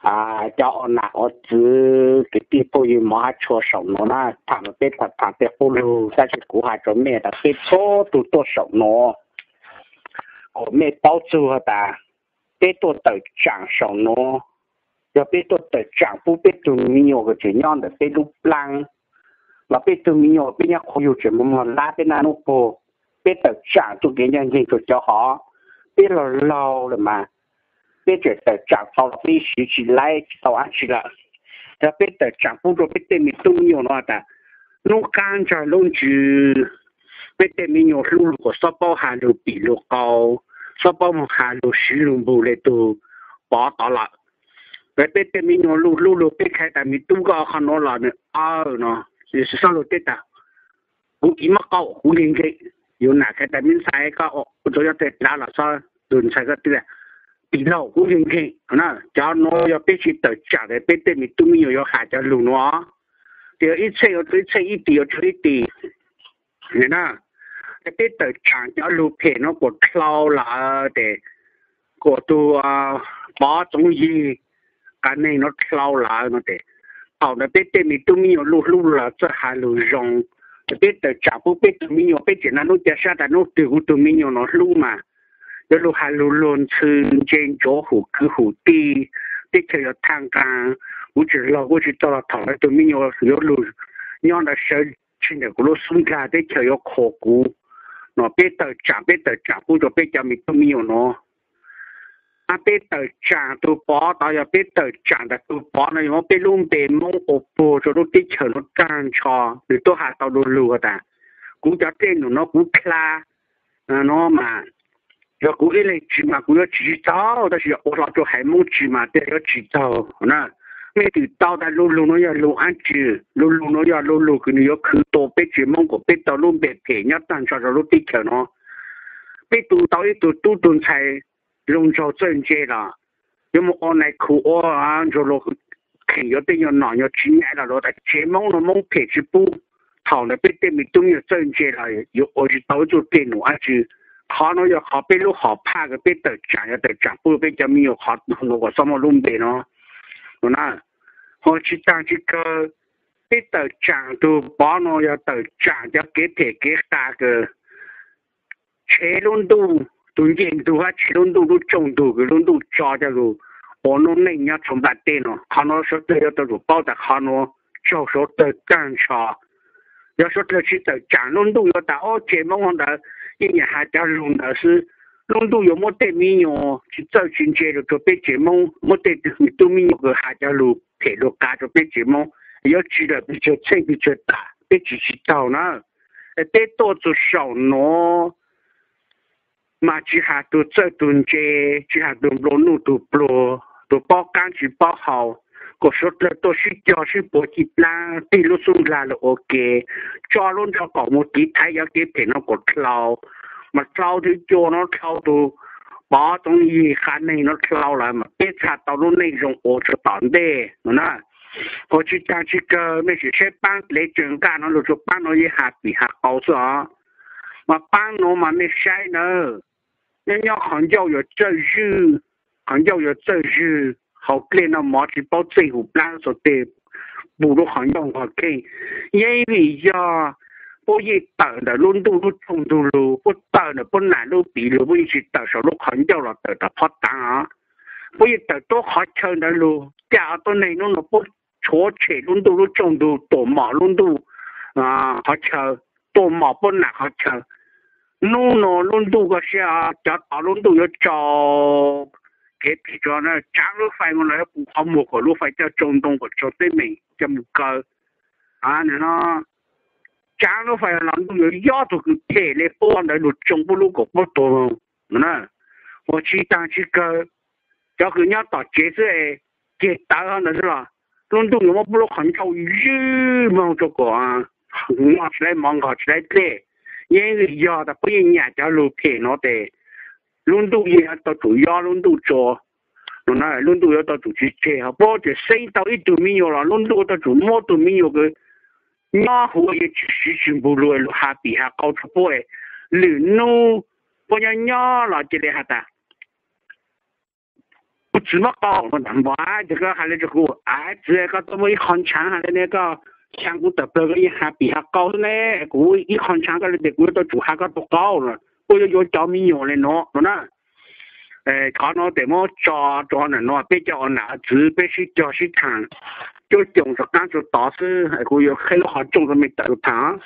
cov ua nam ua txwv kwv tij phooj ywg mov hab tshua saum nuav na, tham peb tham tham tej qub lug, tab sis kuv has rua mej tas peb txhua tug tuaj saum nuav, kuas mej paub txug has tas peb tuaj tawm tsaam saum nuav, yog peb tuaj tawm tsaam pub peb tug me nyuam kws tseem nyob ntawm peb lub plaab, los peb tug me nyuam peb nyob qhov yug tseem moog mog lab peb naj nub puag, peb tawm tsaam tug kev ncaj nceeg rua cov hov, peb laug laug lawm mas peb tseem tawm tsaam tau los peb siv tsis laib tsis tau dlaab tsi lawm. Yog peb tawm tsaam pub rua peb tej me tub me nyuam nuav tas nub qaab ntsag lub ntsws, peb tej me nyuam hlub lug kuas xob paub has lug pim lug qau, xob paub has lug siv lug npug le tug pov tod lawm. Peb tej me nyuam lug hlub lug peb khai tas me tub koj qhov nuav los nws aw no, xob lug teb tas kuv ib muab qau kuv nkeeg nkeeg, yug nam khai tas me ntxhais koj ua tau yog tej dlav los xob lug ntxhais koj teb tas pim laug kuv nkeeg nkeeg. Cov nuav yog peb tsi tawm tsaam tas peb tej me tub me nyuam yuav has cov lug nuav, tes yog ib txheej ua rua ib txheej, ib tis ua rua ib tis. Peb tawm tsaam cov lug phem nuav kuas dlhau lawm tes, kuas tug pov txoov yig qas neeg nuav dlhau lawm no tes, thaum ntawd peb tej me tub me nyuam lug hlub lug txawj has lug zoo. Peb tawm tsaam pub peb tug me nyuam, peb tseem naj nub ca sab tas nub twg kuv tug me nyuam nuav hlub mas yuav lug has lug luag ntxhw ntse ntsuav hum kwv hum tij, teb chaws yuav thaaj nqaa. Kuv tseem laug kuv tsi tau los thaum ntawd tug me nyuam yuav lug nyob ntawd sawv tsi ntawm kuv lub xub nkaag, teb chaws yuav qhuas kuv no. Peb tawm tsaam, peb tawm tsaam pub rua peb cov me tub me nyuam nuav. Peb tawm tsaam tug pov tod, yog peb tawm tsaam tas tug pov no yog muab peb lub npe Moob ua puag rua lub teb chaws nuav taag nrho, nwg tub has tau du lug tas kuv cov dlej num nuav kuv dlha nuav mas, yog kuv ib leeg tsi mas kuv yuav tsi tsi taug, tab sis yog ua hlo rua haiv Moob tsi mas tej yuav tsi taug na. Mej twm tau tas lu lug nuav yog lug dlaab tsi? Lu lug nuav yog lu lug kws nwg yuav khwv tua peb tsev Moob kuas peb tau lub npe phem nyob taag nrho rua lub teb chaws nuav. Peb tu tau ib tug tub tug ntxhais zoo nraug txawj ntse los yuav moog ua nais khu ua nraug luag, kheem yuav tej nyuag nom nyuag tsi nyam los luag tas tsev Moob nuav Moob phem tsi pub. Thaum ntawd peb tej me tub me nyuam txawj ntse los yuav ua tsi tau ib tug dlej num dlaab tsi. Qhov nuav yog qhov peb lub hom phaj kws peb tawm tsaam, yog tawm tsaam pub peb cov me nyuam qhov nuav kuas xob muaj lub npe nuav na. Ho tsi taag tsi kawg, peb tawm tsaam tug pov nuav yog tawm tsaam cov kev phem kev qas kws tshev lub ntuj tug ncej ntug hab tshev lub ntuj lub tsooj ntug kws lub ntuj tso coj lug ua noob neej nyob rua nplaj teb nuav. Qhov nuav suav dlawg yuav tau tsum paub tas qhov nuav tsaug suav dlawg taag nrho. Yog suav dlawg tsi tawm tsaam lub ntuj yuav tas ob tsev Moob ntawd yeej nyam has cov lug ntawd xwb. Lub ntuj yuav muab tej me nyuam tsi txawj tsi ntse lug rua peb tsev Moob, muab tej me tub me nyuam kws has cov lug phem lug qas rua peb tsev Moob, yuav tsi lawm pes tsawg txheej pes tsawg tam peb tsi tsi taug na. Peb tuaj txug saum nuav mas tsi has tug txawj tug ntse, tsi has tug nplua nuj tug pluag, tug paub qaab tsi paub hau, kuas suav dlawg tuaj sib cog sib puag ci plaab tig lub xub nkaag lug ua ke, tso lub nraub qaum moog tiv thaiv cov kev phem nuav kuas dlhau. Mas dlhau tug cua nuav, dlhau tug pov txoov yig qas neeg nuav dlhau lawm mas peb txhaj tau lub neej zoo ua tsua tom ntej nuav na. Ho tsi taag tsi kawg, mej sim saib paab le tseem nqaj nuav lug tsua paab nuav yeej has pim has qau xwb os. Mas paab nuav mas mej saib nawb, nyob nyob qhov ncauj yuav txawj zwj, qhov ncauj yuav txawj zwg, hauv dlej noj mov tsi paub txeej hum plaab xuas teg pum lub qhov ncauj nqog kheej. Yeej vim yog puab yeej tawm ntawm lub ntuj lub tsooj ntug lug, puab tawm ntawm puab nam lub piv lug, puab yeej tsi tawm saum lub qhov ncauj los tawm tom phab taav os. Puab yeej tawm tuab qhov chaw ntawd lug, ca tuab neeg nub nuav puab tshuav tshem lub ntuj lub tsooj ntug, tuam mom lub ntuj qhov chaw, tuam mom puab nam qhov chaw. Nub nuav lub ntuj koj saib, cov tod lub ntuj yuav tsau kev phem tsua, tsaav lub fais moog los yuav pum qhov muag kom lub fais coj tsau ntoo kom tsau teeb meem coj moog kaw. Tsaav lub fais los ntuj yuav yob tug kws phem le puab ntawd lug tsoo puab lub kom puab tuag moog. Ua tsi taag tsi kawg, cov kws nyob tom tsev xwb es ceg tawv hov ntawd xwb los lub ntuj yuav muab puab lub qhov ncauj zwg moog tsua kom noj tsi laib mov nqog tsi laib dlej. Yeej vim yog tas puab yeej nyam cov lug phem nuav tes lub ntuj yeej yuav tau tsum yob lub ntuj tsua. Lub ntuj yuav tau tsum tsi tseg, ho puab tseem xeeb tau ib tug me nyuam los lub ntuj yuav tau tsum muab tug me nyuam kws nyob huv yeej tsi siv tsi npug lug lug has pim has qau tsua puab. Lwm nub puab nyob nyob los cia li has tas puab tsis muab qau no. Npov, ces koj hais li rau kuv, a txiv, koj tuaj muaj ib qho ntshaav hais li ne, koj xyaa kuv tawm plawg koj yeej has pim has qau xwb ne. Kuv ib qho ntshaav koj li tias kuv yuav tau tsum has koj tus qau no, koj yuav yuav cov me nyuam li no no na. Qhov no tes muab tso rau ntawm no, peb cov ua nam txiv peb sib cog sib tham, cuab coos rov qaab rau tod xwb. Kuv yuav qheb lub qhov rooj rau me tawm tham.